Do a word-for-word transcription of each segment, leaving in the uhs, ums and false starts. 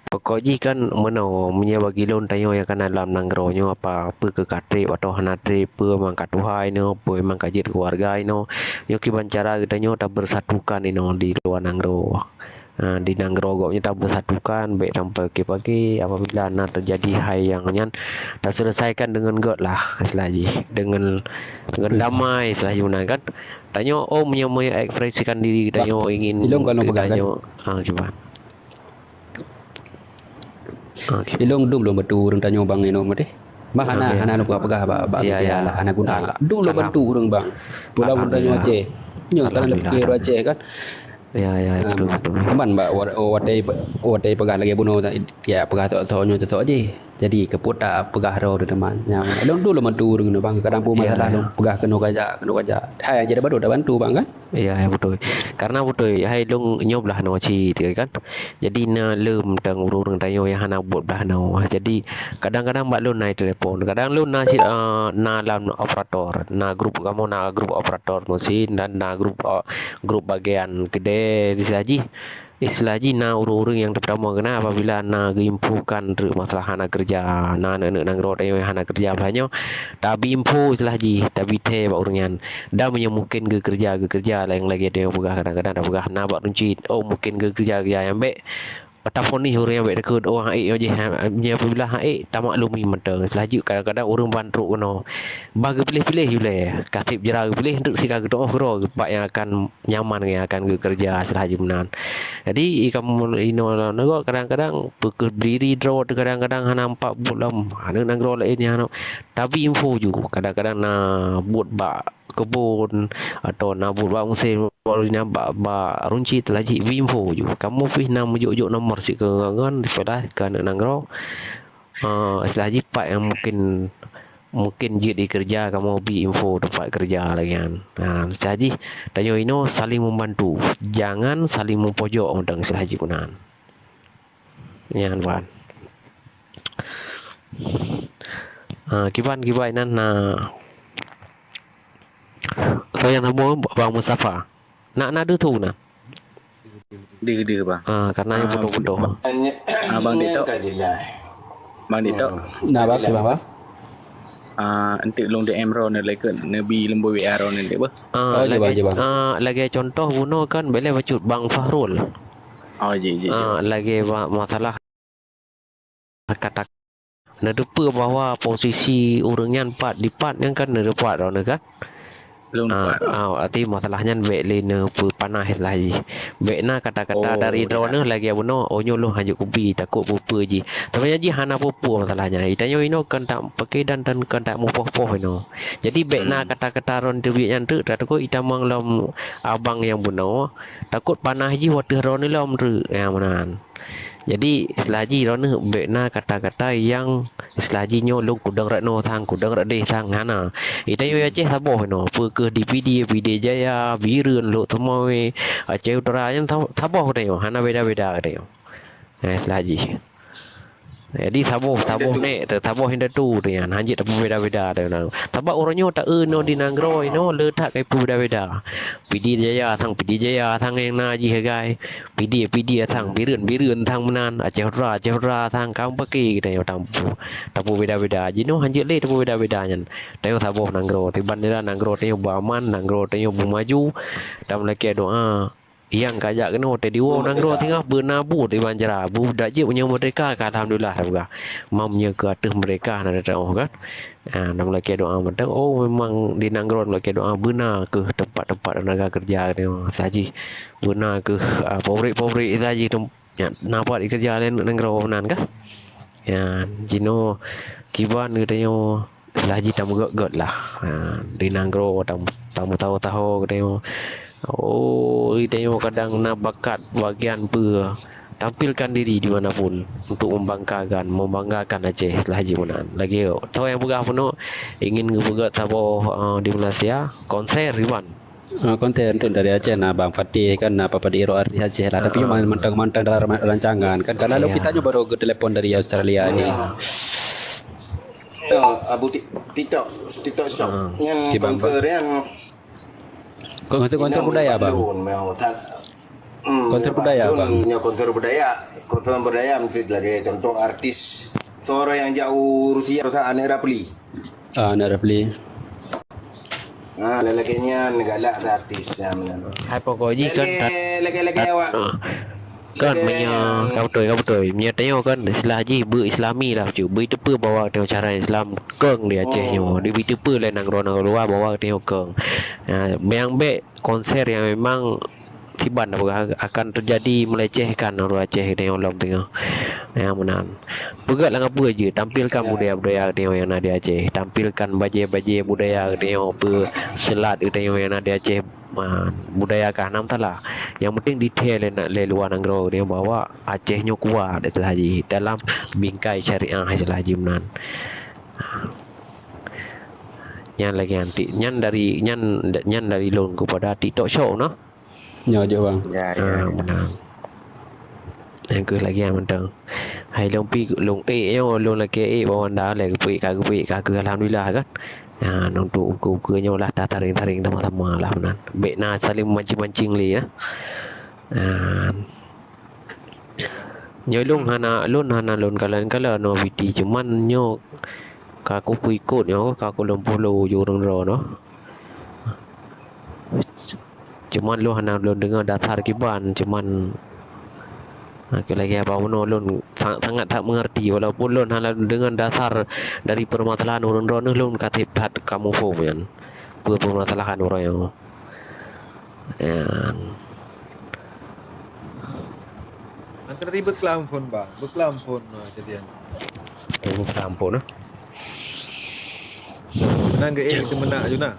Pokok jih kan meunoe, meunyoe bagi lôn tanyoe nyang kana lam nanggroe nyoe apa, peue keu ka treb atawa hana treb, peue memang ka tuha inoe, peue memang ka jeuet keuluwarga inoe. Nyoe kiban cara geutanyoe tabeursatukan inoe di luwa nanggroe. Ha, di nanggroe gob nyoe tabeursatukan, bèk tapaké-paké, apabila na teujadi hai nyang nyan, taseuleusakan deungon göt lah, istilah jih, deungon, deungon damai, istilah jih meunan kan. Tanyoe, oh, meunyoe, meunyoe ekspresikan diri tanyoe ingin ilong kalau pegang kan? Tanyoe, ha, kiban. Okey. Ilong dum lôn bantu ureueng tanyoe bang inoe meuti. Bah hana, hana lôn peugah-peugah bak, bak media lah, hana guna. Dum lôn bantu ureueng bang. Pulau ureueng tanyoe Aceh. Nyoe tanyoe lôn pikir Aceh kan. Ya, ya, betul, betul. Teman bak wa-, watèe, watèe peugah lagèe bunoe, ya peugah tok-tok nyoe tok-tok jih. Jadi keupeue tapeugah droe teuma. Nyang ilong dum lôn bantu ureueng inoe bang. Kadang pun masalah lôn peugah keunoe kajak, keunoe kajak. Hai jadi baru dak bantu bang kan? Ya, ya betul. Karena betul, hai lôn nyoe blah noe cit kan. Jadi na lom tang ureueng-ureueng tanyoe nyang hana buet blah noe. Jadi kadang-kadang bak lôn na telepon. Kadang lôn na cit, eh, na lam operator, na grup kamoe na grup operator mesin dan na grup, eh, grup bagian keudè istilah jih. Istilah jih na ureueng-ureueng nyang teupeutama keunan apabila na geuinfokan treuk masalah hana keureuja, na aneuk-aneuk nanggroe tanyoe hana keureuja blah nyoe, tabi info istilah jih, tabi thèe bak ureueng nyan. Dan meunyoe mungken geukeureuja, geukeureuja nyang lagèe tanyoe peugah kadang-kadang tapeugah na bak runcit, oh mungken geukeureuja, keureuja nyang bèk tafonis ureueng nyang bèk takot, oh han ék nyoe jih, ha, nyoe apabila han ék tamaklumi mantong. Seulaju kadang-kadang ureueng ban trok keunoe. Bah geupiléh-piléh ulèe, ka sép jra geupiléh, treuk sira geutu'oh keudroe geupak nyang akan nyaman nyang akan geukeureuja seulaju meunan. Jadi, i kamoe inoe lam nanggroe kadang-kadang peu keuh berdiri droe teuh kadang-kadang hana nampak buet lom, aneuk nanggroe laén nyang hana tabi info ju. Kadang-kadang na buet bak keubon, atau na buet bak musém, bak, bak runcit, laju bi info ju. Kamoe pih na meujok-jok nomor sikeue ngon, ngon, sipeulah keu aneuk nanggroe. Ah, istilah jih pat nyang mungkin, mungkin jeuet dikeureuja, kamoe bi info teumpat keureuja lagèe nyan. Ah, istilah jih tanyoe inoe saling membantu, jangan saling mempojok mantong istilah jih keunan. Nyan, Wan. Ah, kiban, kiban inan na. Soe nyang sambông, Bang Mustafa. Nak na deuh tu na? Deuh, deuh, Bang. Ah, karena nyang putôh-putôh. Ah, Bang Dito. Bang Dito. Na, Bang, sibang, Bang. Ah, enteuk lôn D M droeneuh lé keu neubi leumbôi W A droeneuh lé beuh. Ah, oh, jeuet, lagèe, jeuet, Bang. Ah, lagèe contoh bunoe kan bèk lé bacut Bang Fahrul. Oh, jeuet, jeuet, jeuet. Ah, lagèe ba-, masalah kata neuteupeue bahwa posisi ureueng nyan pat, dipat nyan kan neuteupat droeneuh kan? Lôn pat. Ah, ah, arti masalah nyan bèk lé neupeupanas lah jih. Bèk na kata-kata dari droeneuh lagèe bunoe, oh nyoe lôn hanjeuet kubi, takot peue-peue jih. Tapi nyan jih hana peue-peue masalah nyan. Itanyoe inoe kan tak paké dan, dan kan tak mupoh-poh inoe. Jadi bèk na kata-kata droeneuh teubiet nyan teuk, takot itamong lom abang nyang bunoe, takot panas jih watèe droeneuh lom teuk. Nyang meunan. Jadi, istilah jih droeneuh bèk na kata-kata nyang istilah jih nyoe lôn kudong rot noe sang, kudong rot deh sang, hana. Itanyoe Aceh saboh inoe, peu keuh di Pidie, Pidie Jaya, Bireuen, Lhokseumawe, Aceh Utara, nyan sa-, saboh geutanyoe, hana beda-beda geutanyoe. Nah, istilah jih. Jadi saboh, saboh nèk teuh, saboh indatu teuh nyan, hanjeuet tapeubeda-beda teuh. Sabab uroe nyoe ta-eu inoe di nanggroe inoe le that ka ipeubeda-beda. Pidie Jaya sang Pidie Jaya sang nyang na jih hagai. Pidie, Pidie sang, Bireuen, Bireuen sang meunan, Aceh Utara, Aceh Utara sang, ka meupaké geutanyoe tampu, tapeubeda-beda. Jinoe hanjeuet lé tapeubeda-beda nyan. Tanyoe saboh nanggroe, tiban nila nanggroe tanyoe beuaman, nanggroe tanyoe beumaju. Tameulakèe doa. Nyang kajak keunoe teuh di woe nanggroe singoh beuna bu tiban cara. Bu dak jeuet meunyoe meurdeka ka alhamdulillah tapeugah. Mam nyoe keu ateueh meurdeka na teuh kan. Ah, tameulakèe doa mantong. Oh, memang di nanggroe tameulakèe doa beuna keuh teumpat-teumpat tenaga keureuja geutanyoe saji. Beuna keuh, ah, pabrik-pabrik saji tem-, nyan, na pat dikeureuja lé nanggroe meunan kah? Nyan, jinoe kiban geutanyoe saji tameugöt-göt lah. Ha, di nanggroe tam-, tameutaho-taho geutanyoe. Oh, geutanyoe kadang na bakat bagian peue. Tampilkan diri di mana pun untuk membanggakan, membanggakan Aceh lah jih meunan. Lagèe soe nyang peugah bunoe ingin geupeugöt saboh, eh, di Malaysia, konser Iwan. Ah, konser enteuk dari Aceh na Bang Fatih kan, na Papa Diro artis Aceh lah. Tapi mantong-mantong dalam rancangan kan. Karena lôn kita nyoe baru geutelepon dari Australia ni. Ya, Abu Ti-, TikTok, TikTok Shop. Nyan konser nyan. Konser, konser budaya, Bang. Balon, mau tak? Hmm, konser budaya, Bang. Nyoe konser budaya. Konser budaya meusti lagèe contoh artis. Soe nyang jak u Rusia, Rusia, Aneuk Rapli. Ah, Aneuk Rapli. Ha, lagèe nyan galak artis nyan. Hai pokok jih kan lagèe, lagèe, lagèe awak. Ah. Kan meunyoe ka beutôi, ka beutôi. Meunyoe tanyoe kan istilah jih beu-Islami lah, beu-iteupeue bahwa tanyoe cara Islam kong di Aceh nyoe. Beu-iteupeue lé nanggroe-nanggroe luwa bahwa tanyoe kong. Ha, nyang bèk konser nyang memang kiban akan teujadi meulecehkan ureueng Aceh tanyoe lom teungoh. Nyang meunan. Peugah lam peue jeuet, tampilkan budaya-budaya tanyoe nyang na di Aceh, tampilkan bajèe-bajèe budaya tanyoe, peue seulat tanyoe nyang na di Aceh, ma, budaya ka hana masalah. Nyang penting dithèe lé, lé luwa nanggroe tanyoe bahwa Aceh nyoe kuat istilah jih dalam bingkai syariah istilah jih meunan. Nyan lagèe nyan, nyan dari, nyan, nyan dari lôn keupada TikTok Shop nah. Nyoe jeuet, Bang. Ya, ya, ah, ya. Meunan. Nyang keuh lagèe nyan mantong. Hai lôn pi, lôn ék nyoe, lôn lakèe ék bak Wanda lé, geupeuék ka, geupeuék ka keuh, alhamdulillah kan. Ha, untuk ukeue-ukeue nyoe lah, tatareng-tareng sama-sama lah meunan. Bèk na saling mancing-mancing lé ya. Ha. Nyoe lôn hana, lôn hana lôn kalon-kalon nyoe video, cuman nyoe ka kupeuikot nyoe, ka kulôn follow ju ureueng droe nyoe. Cuman lôn hana lôn deungoe dasar kiban, cuman, ha, keu lagèe apa bunoe lôn sa-, sangat that mengerti, walaupun lôn hana lôn deungoe dasar dari permasalahan ureueng droeneuh, lôn ka sép that ka muphom nyan. Peue permasalahan ureueng nyoe? Nyan. Antara beukeulampôn, Bang. Beukeulampôn, ha, jadi nyan. Eh, beukeulampôn, ha? Nyan geuék teumeuna ju na.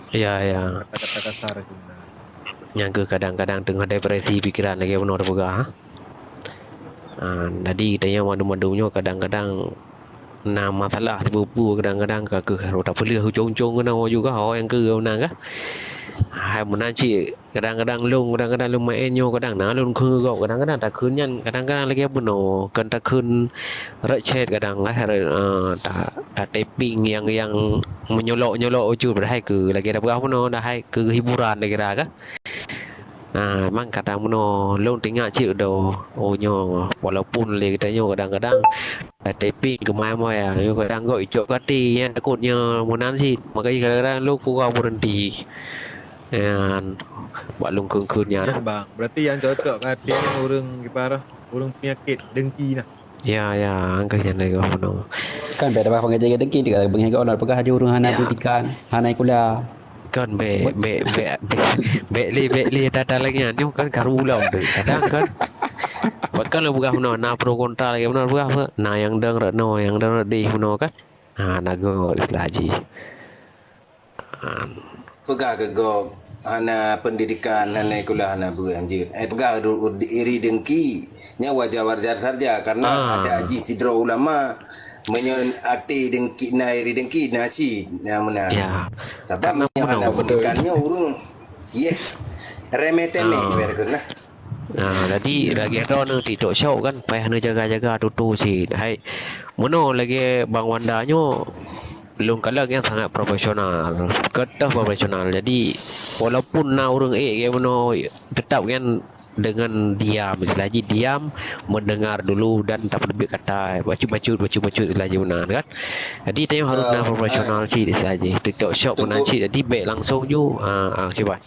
Ya, ya. Kata-kata kasar tu. Nyang keuh kadang-kadang teungoh depresi pikeran lagèe bunoe teupeugah. Ah, jadi tanyoe mandum-mandum nyoe kadang-kadang na masalah sipeue-peue, kadang-kadang ka keuh rot tapeuleueh ucong-ucong keunoe juga, ho nyang keuh meunan kah. Hai meunan cit, kadang-kadang lôn, kadang-kadang lôn maén nyoe, kadang na lôn kheun gob, kadang-kadang takheun nyan, kadang-kadang lagèe bunoe, kon takheun rot chat kadang lah, ah, ta, ta typing nyang, nyang menyolok-nyolok ucut, padahai keu lagèe tapeugah bunoe, padahai keu hiburan lagèe kira kah. Nah, memang kadang bunoe lôn teuingat cit doh. Oh, nyoe, walaupun lé geutanyoe kadang-kadang, eh, typing keumaya-maya, nyoe kadang gob icok keu até, nyan takot nyoe meunan cit. Makajih kadang-kadang lôn kurang berhenti. Nyan, bak lôn kheun-kheun nyan. Nyan, Bang, berarti nyang cocok keu até nyan ureueng kiban, ureueng peunyakét dengki nah. Ya, ya, angka nyan lagèe bunoe. Kan bèk tabah pangai jaga dengki, tika beungèh gob na peugah aju ureueng hana pendidikan, hana kuliah. Kan bèk, bèk, bèk, bèk, bèk lé, bèk lé that-that lagèe nyan. Nyoe kan karu lom tu. Kadang kan, buat kan lôn peugah bunoe, na pro kontra lagèe bunoe peugah apa? Na nyang dong rot noe, nyang dong rot deh bunoe kan. Ha, na gob istilah jih. Peugah keu gob hana pendidikan, hana kuliah, hana beuh anjeut. Eh, peugah du-, iri dengki. Nyan wajar-wajar saja karena ada jih sidroe ulama. Meunyoe até dengki, na iri dengki, na cit, na meunan. Ya. Sabab meunyoe hana pendidikan nyoe ureueng, yeh, remeh-temeh, ibarat keu nah. Nah, jadi lagèe droeneuh TikTok Shop kan, payah neujaga-jaga tutoe cit. Hai, meunoe lagèe Bang Wanda nyoe, lôn kalon nyang sangat profesional, keutah profesional. Jadi, walaupun na ureueng ék lagèe meunoe, teutap nyan dengan diam, istilah jih diam, mendengar dulu dan tapeuleubiet kata, bacut-bacut, bacut-bacut istilah jih meunan kan. Jadi, tanyoe harôh na profesional cit istilah jih. TikTok Shop meunan cit, jadi bèk langsung ju, ah, ah, kiban.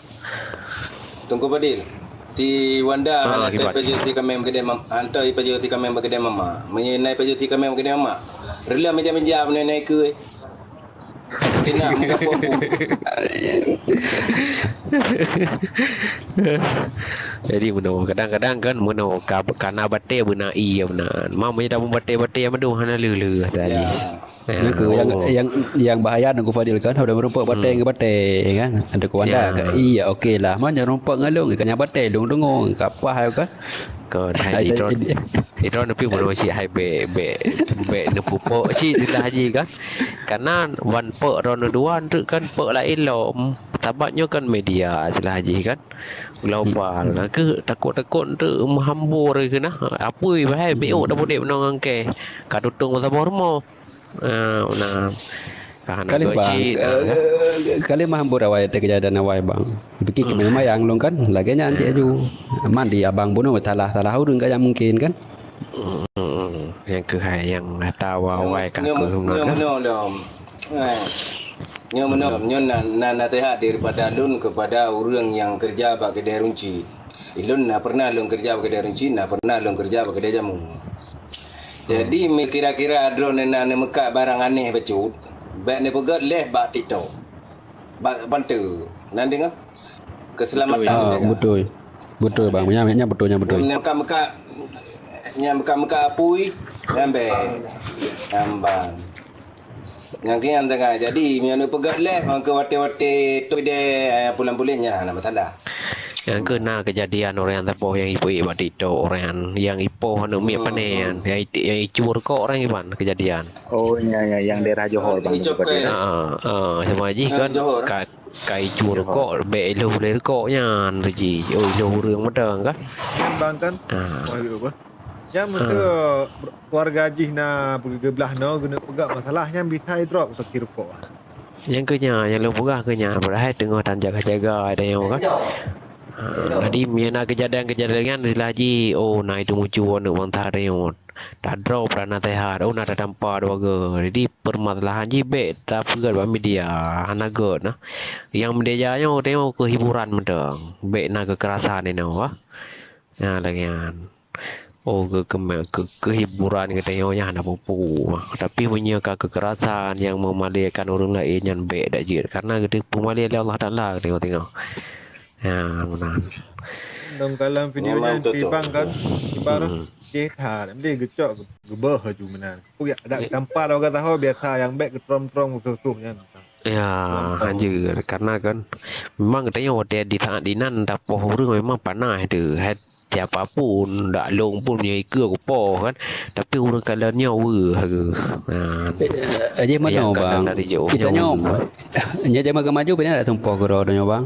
Teungku Fadil, si Wanda hana kiban. Hana ipajoh si kameng bak keudè mam-, hana ipajoh si kameng bak keudè mamak. Meunyoe na ipajoh si kameng bak keudè mamak, reuloh meja-meja meunyoe na ikeue. Keuneuk meugapoh buet. Jadi meunoe, kadang-kadang kan meunoe ka, ka na batèe beuna ie meunan. Ma meunyoe tameung batèe-batèe mandum hana lheueh-lheueh tadi. Ya. Nyan keuh nyang, nyang, nyang bahaya Teungku Fadil kan, udah meurumpok batèe ngon batèe kan. Ada Teungku Wanda kan, iya, oke lah. Meunyoe rumpok ngon lôn, kan nyang batèe lôn deungoe, kapah kan. Kon hai, hai, idroe, idroe neupeubunoe cit hai bèk, bèk, bèk neupupok cit istilah jih kan. Karena ban pok droeneuh dua treuk kan pok laén lom. Sabab nyoe kan media istilah jih kan. Global. Nah, keuh takot-takot treuk meuhambor keuh nah. Apui bahai bèk ôk tapeuduek meunoe ngon kèe. Ka tutong meusaboh rumoh. Ah, nah. Ka hana Kaleh, geucit, Bang. Eh, ah, kan? Eh, kaleh mah hambur awai teuh kejadian awai, Bang. Pikir cuma mayang lôn kan, lagèe nyan cit aju. Mandi abang bunoe salah-salah ureueng kan, nyang mungkin kan. Hmm, nyang keuhai nyang ata awai-awai ka nyoe, keuh nyoe kan. Meunoe lom. Eh, nyoe meunoe lom. Nyoe na, na, naseuhat daripada lôn kepada ureueng nyang keureuja bak keudè runcit. Lôn na pernah lôn keureuja bak keudè runcit, na pernah lôn keureuja bak keudè jamu. Jadi, me-, kira-kira droeneuh na neumeukat barang aneh bacut, bèk neupeugöt lé bak TikTok. Bak bantu. Na deungö? Keselamatan jaga. Ah, beutôi. Beutôi, Bang. Nyan, nyan beutôi, nyan beutôi. Nyang meukat-meukat, nyang meukat-meukat apui, nyan bèk. Nyan ban. Nyang keu nyan teuka. Jadi, meunyoe neupeugöt lé, maka watèe-watèe tu deh, eh, pulan-pulan nyan hana masalah. Nyang keu na keujadian ureueng nyang saboh nyang ipoh bak TikTok, ureueng nyang ipoh aneuk miet pané nyan, nyang i-, nyang icu rukok ureueng iban keujadian. Oh, ya, ya, nyang daerah Johor, Bang, Icok ke? Ah, ah, sama jih kan, Johor. Ka, ka icu rukok, bèk ilheuh lé rukok nyan, tu jih. Oh, ilheuh ureueng mantong kan? Kan, Bang, kan? Ah. Wah, gitu, Bang. Nyang meuteue keuluwarga jih na beugeublah noe geuneuk peugah masalah nyan bisa idrop kaki rukok. Nyang keu nyan, nyang lôn peugah keu nyan, padahai teungoh tan jaga-jaga tanyoe kan. Ha, jadi meunyoe na keujadian-keujadian nyan istilah jih, oh, na itu mucu aneuk bansa tanyoe. Tadrop, tanasehat, oh, na tatampa dua goe. Jadi permasalahan jih bèk tapeugah bak media, hana göt nah. Nyang media nyoe tanyoe keu hiburan mantong, bèk na keukerasan inoe, ah. Nah, lagèe nyan. Oh, keu-, keu-, keu-, keuhiburan geutanyoe nyan hana peue-peue. Tapi meunyoe ka keukerasan nyang meumalèekan ureueng laén nyan bèk dak jeuet. Karena geutanyoe peumalèe lé Allah Taala geutanyoe tengok. Ya, meunan. Dalam video nyan cocok. Memang cocok. Bang kan, Bang, hmm, ceh that. Nanti geucok, geubeuh aju meunan. Peue dak tampa dah orang tahu biasa nyang bèk geutrom-trom musoh-musoh nyan. Ya, hanjeuet. Karena kan memang geutanyoe watèe di saat dinan tapoh ureueng memang panas teuh. Hai, siapa pun, dak lôn pun meunyoe ikeue kupoh kan. Tapi ureueng kalon nyoe weueh geuh. Ha. Eh, eh, jih meunoe, Bang. Kita nyoe, nyoe jameun geumaju, bina dak tumpôh keudroe nyoe, Bang.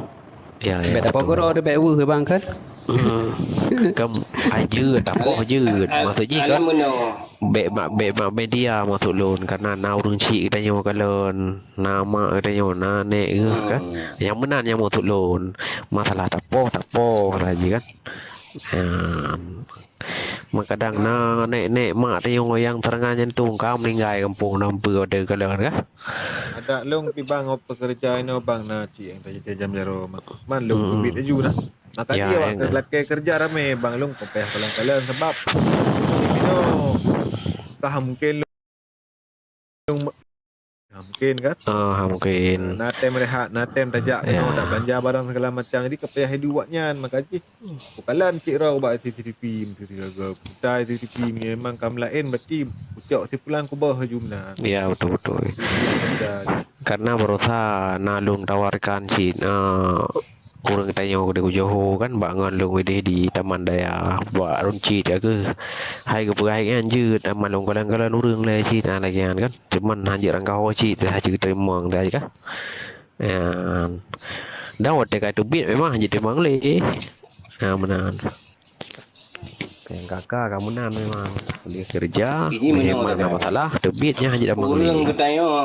Ya, ya, betul. Bèk tapoh keudroe, bèk weueh, Bang, kan? Hmm. Kan, ai jeuet, tapoh jeuet. Maksud jih kan, bèk mak, bèk mak media maksud lôn. Karena na ureueng chik geutanyoe kalon. Na mak geutanyoe, na nèk geuh kan. Hmm. Nyang meunan nyang maksud lôn. Masalah tapoh, tapoh saja kan. Em, meukadang na nèk-nèk mak tanyoe nyang teuringat jantung ka meuninggai gampông na peue watèe kalon kah. Adak lôn pi bang, oh, pekerja inoe bang na cit nyang tajam jaroe. Man lôn teubiet laju nah. Maka dia awak lakèe keureuja ramè bang lôn ka payah kalon-kalon sabab inoe ka mungken lôn, ha, mungken kan? Ah, ha, mungken. Na tem rehat, na tem tajak keunoe, dak belanja barang segala macam. Jadi ka payah hidup awak nyan, maka jih, hmm, bukalan cit roh bak C C T V, meusti jaga. Kita C C T V ni memang kam laén, berarti ucok sipulan kubah laju meunan. Ya, betul, betul. Karena barosa na lôn tawarkan cit, ah, ureueng tanyoe di Johor kan, bak ngon lôn idéh di Taman Daya, bak runcit ka keuh. Hai geupeugah nyan jeuet, aman lôn kalon-kalon ureueng lé cit, na lagèe nyan kan. Cuman hanjeuet rangkaho cit, teuh hana jeuet teurimong teuh kan. Nyan. Dan watèe ka teubiet memang hanjeuet teurimong lé. Ha, meunan. Nyang ka-ka ka meunan memang. Dia keureuja, memang na masalah, teubiet nyan hanjeuet teurimong lé. Ureueng geutanyoe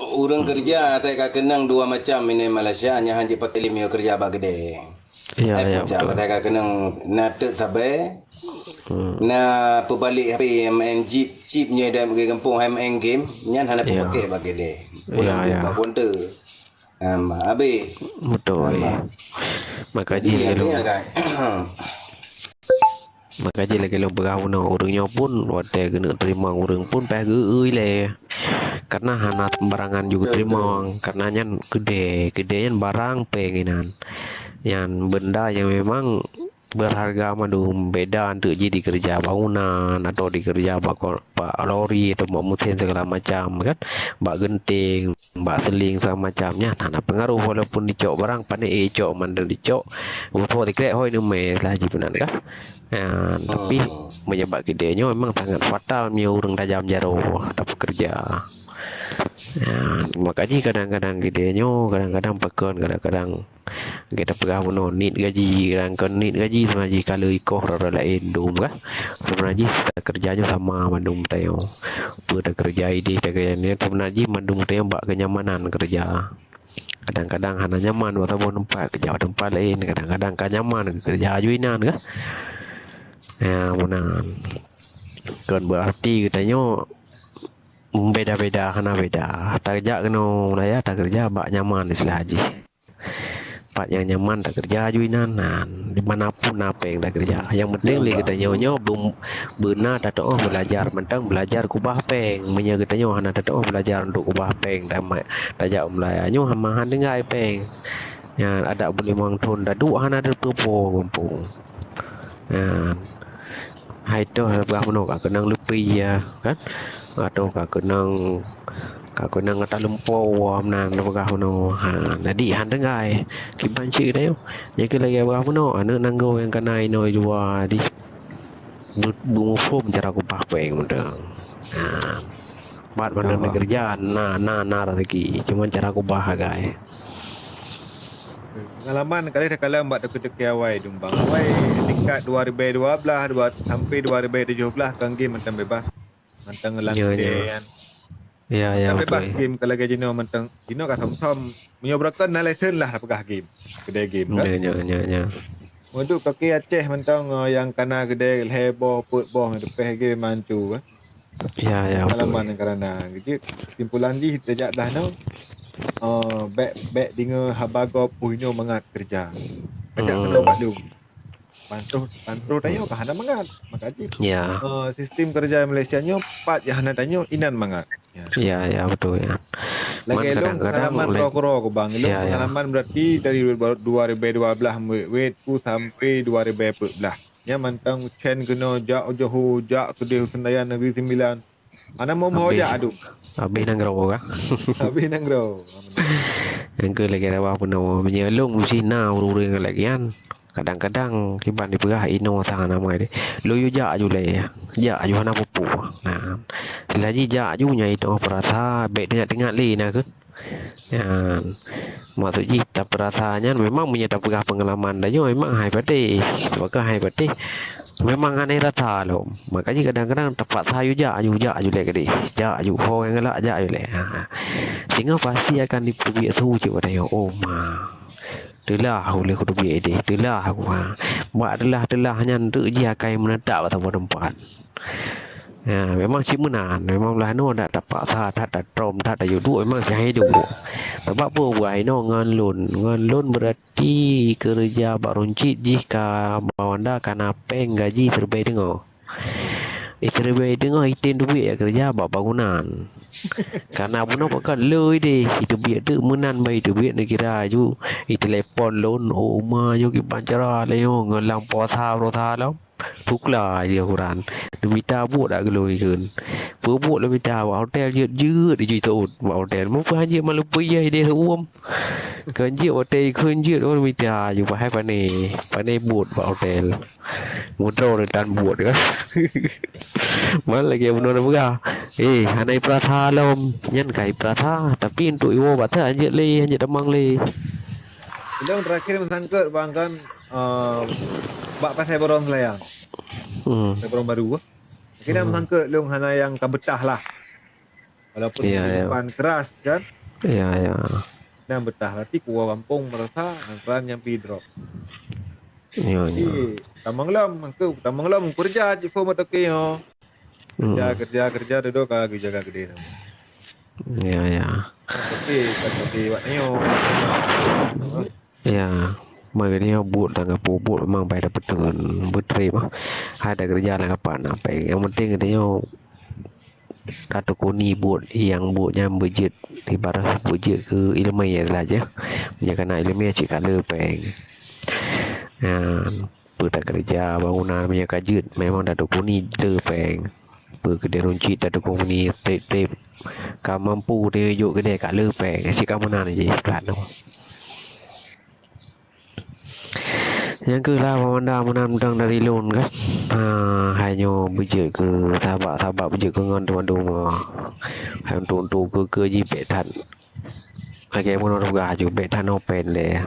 Ureueng keureuja asai ka keunong dua macam inoe Malaysia, nyan hanjeuet pakai lé meunyoe keureuja bak keudè. Ya, ya, betul. Asai ka keunong na teuk sabai, na peubalek H P, main chip, chip nyoe dah bagi gampông, hai main game, nyan hana peupakai bak keudè. Pulang bak kaunter. Ama, abéh. Betul. Ama. Maka jih lalu. Maka jih lagèe lôn peugah bunoe, ureueng nyoe pun watèe geuneuk teurimong ureueng pun payah geu-eu ilèe. Karena hana sembarangan juga teurimong, karena nyan keudè, keudè nyan barang péng inan. Nyan benda nyang memang berharga mandum, beda anteuk jih dikeureuja bangunan atau dikeureuja bak ko-, bak lori atau bak mesin segala macam kan, bak geunteng, bak seling segala macam nyan hana peungaruh walaupun dicok barang, pane éh icok mandum dicok, beupo sikrek hôi neumè lah jih peunan kan. Ya, tapi meunyoe bak keudè nyoe memang sangat fatal meunyoe ureueng tajam jaroe tapeukeureuja. Ya, maka jih kadang-kadang keudè nyoe kadang-kadang pakon, kadang-kadang Kita peugah bunoe niet gaji, kadang kon niet gaji sebenarnya jih ka lheueh ikoh rot-rot laén dum kah. Sebenarnya jih takeureuja nyoe sama mandum tanyoe. Peue takeureuja idéh, takeureuja niet, sebenarnya jih mandum tanyoe bak kenyamanan keureuja. Kadang-kadang hana nyaman bak saboh teumpat, keureuja bak teumpat laén, kadang-kadang ka nyaman keureuja aju inan kah. Ya, meunan. Kon berarti geutanyoe beda-beda, hana beda. Tajak keunoe meulaya, takeureuja bak nyaman istilah jih. Pat nyang nyaman takeureuja aju inan, nah, di mana pun na péng takeureuja. Nyang penting lé geutanyoe nyoe beu-, beuna tateuoh beulajar, mantong beulajar keubah péng. Meunyoe geutanyoe hana tateuoh beulajar untuk keubah péng, tajak meulaya nyoe hana han tinggai péng. Nyan adak buleuen thon taduek hana teupeue po gampông. Nyan. Hai toh peugah meunoe ka keunong leupie, ya, kan? Atau ka keunong, ka keunong ata lumpoe meunan peugah meunoe. Ha, jadi han tinggai. Kiban cit geutanyoe. Nyang keu lagèe peugah meunoe, aneuk nanggroe nyang kana inoe dua di bu-, beumuphom cara keubah péng mantong. Ha. Buat mantong keureuja na, na, na rezeki. Cuma cara keubah sagai. Pengalaman ka lheueh takalon bak toke-toke awai dum bang. Awai tingkat dua ribèe dua blah, dua, sampai dua ribèe tujoh blah kan game mantong bebas. Mantong lam kedai kan. Ya, ya, mantong bebas game ka lagèe jinoe mantong. Jinoe ka som-som. Meunyoe beurokon na lesen lah peugah game. Kedai game kan. Ya, ya, ya, ya. Untuk toke Aceh mantong, eh, nyang kana kedai lhèe boh, peuet boh, leupeh game mantu kan. Ya, ya, betul. Pengalaman nyang karena. Jadi, kesimpulan jih, tajak blah nyoe, eh, bèk, bèk deungö haba gob, "Uih, nyoe mangat keureuja." Tajak keunoe bak lôn. Bantuh, bantuh tanyoe ka hana mangat. Maka jih, eh, sistem keureuja Malaysia nyoe, pat nyang hana tanyoe, inan mangat. Ya. Ya, ya, betul, ya. Lagèe lôn pengalaman droe keudroe, Bang. Lôn pengalaman berarti dari dua ribèe dua blah wet-wet ku sampai dua ribèe peuet blah. Nyan mantong Cen keunoe jak u Johor, jak keudeh u Senayan Negeri Sembilan. Hana meuho jak adu. Habéh nanggroe kan? Habéh nanggroe. Nyang keu lagèe rawa peunoh. Meunyoe lôn meusti na ureueng-ureueng lagèe nyan. Kadang-kadang kiban jipeugah inoe sang nama deh. Lôn yue jak aju lé. Jak aju hana peue-peue. Nah. Laju jak aju nyang inoe peurasa bèk teuingat-ingat lé na keuh. Nyan, maksud jih tapeurasa nyan memang meunyoe tapeugah peungalaman tanyoe memang hai patéh. Maka hai patéh memang hana rasa lom. Maka jih kadang-kadang tapaksa yue jak, yue jak, yue lé keudeh. Jak, yue ho nyang galak, jak, yue lé. Ha. Sehingga pasti akan jipeubiet su cit bak tanyoe, "Oh, ma. Teulah uleh kuteubiet idéh, teulah aku, ha." Bak teulah-teulah nyan teuk jih akai meuneutap bak saboh teumpat. Ya, memang cit meunan. Memang blah nyoe dak tapaksa that, tatrom that, tayue duek memang sihai duek. Sabab peue buah inoe ngon lôn? Ngon lôn berarti keureuja bak runcit jih ka Bang Wanda kana péng gaji siribèe teungoh. Siribèe teungoh item teubiet jak keureuja bak bangunan. Kana bunoe pakon le idéh, iteubiet teuk meunan bah iteubiet neukira aju. Itelepon lôn, "Oh, ma, nyoe kiban cara lé nyoe ngon lam puasa beurasa lom." Pukla jih ukuran. Neumita buet dak geulôi kheun. Peubuet lom mita bak hotel jeuet-jeuet iju seuôt bak hotel. Meupeuhan jeuet malu peue idéh seuuem. Kheun jeuet hotel kheun jeuet oh mita aju pahai pané. Pané buet bak hotel. Mudroe dan buet kan. Man lagèe bunoe na peugah. Eh, hana ipeurasa lom. Nyan ka ipeurasa, tapi untuk iwoe bak that hanjeuet lé, hanjeuet tamong lé. Ulôn terakhir meusangkot bang kan, eh, bak Pasai Barong Selayang. Hmm. Pasai Barong Baru. Akhirnya meusangkot lôn hana nyang ka beutah lah. Walaupun kehidupan keras kan. Ya, ya. Nyang beutah berarti keuluwa gampông meurasa angkaran nyang pi drop. Ya, ya. Jadi, tamong lom, aku tamong lom keureuja cit phon motoke nyoe. Keureuja, keureuja, keureuja, duduk ka geujaga keudè. Ya, ya. Tapi, tapi wak nyoe. Ya, makanya buet tanggap buet memang bai dapeuteun, beutrép. Hai ada keureuja lam kapan apa. Yang penting katanya ka teukuni buet, nyang buet nyan beujeuet, ibarat beujeuet keu ileumèe saja. Meunyoe kana ileumèe cit ka le péng. Nyan, peue takeureuja bangunan meunyoe ka jeuet, memang tateukuni le péng. Peue keudeh runcit tateukuni trép-trép. Ka mampu teuh jok keudeh ka le péng. Cit ka meunan jih, ka nyoe. Nyang keuh lah, Bang Wanda, meunan mudang dari lôn kan. Ha, hai nyoe beujeuet keu sahabat-sahabat, beujeuet keu ngon teuma-teuma. Hai untuk-untuk keu, keu jih bèk that. Lagèe meunan peugah aju, bèk that open deh.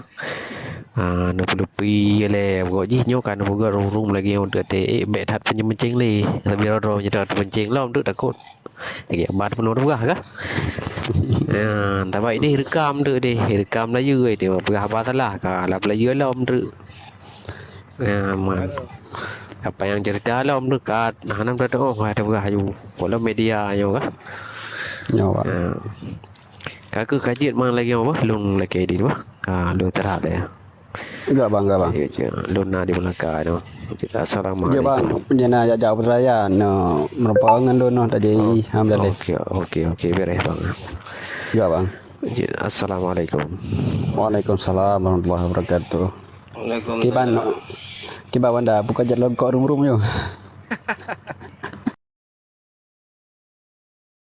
Ah, neupeulupi lé, pokok jih nyoe ka neupeugah rum-rum lagèe nyoe teuh, eh, bèk that peunceng-peunceng lé. Sabé droe-droe meunyoe that peunceng lom teuk takot. Lagèe abah peunoh teupeugah kah? Ah, tapi idéh rekam teuk deh, rekam layeue deh, peugah haba salah ka, lam layeue lom teuk. Ah, man. Apa nyang cerita lom teuk ka, hana tatu'oh ka teupeugah aju. Polom media nyoe kah? Nyoe, Bang. Ah. Ka keuh ka jeuet mang lagèe nyoe bah, lôn lakèe di bah. Ka lôn teurat deh. Enggak, Bang, enggak, Bang. Ya, ya. Lôn na di belakang tu. Assalamualaikum. Ya, Bang. Nyan na jak-jak peuraya, no, meureumpok ngon lôn noh tadi. Oh, alhamdulillah. Oke, oke, oke, beres, Bang. Ya, Bang. Ya, assalamualaikum. Waalaikumsalam warahmatullahi wabarakatuh. Waalaikumsalam. Kiban, kiban Wanda, bukan jak longkok rum-rum nyoe.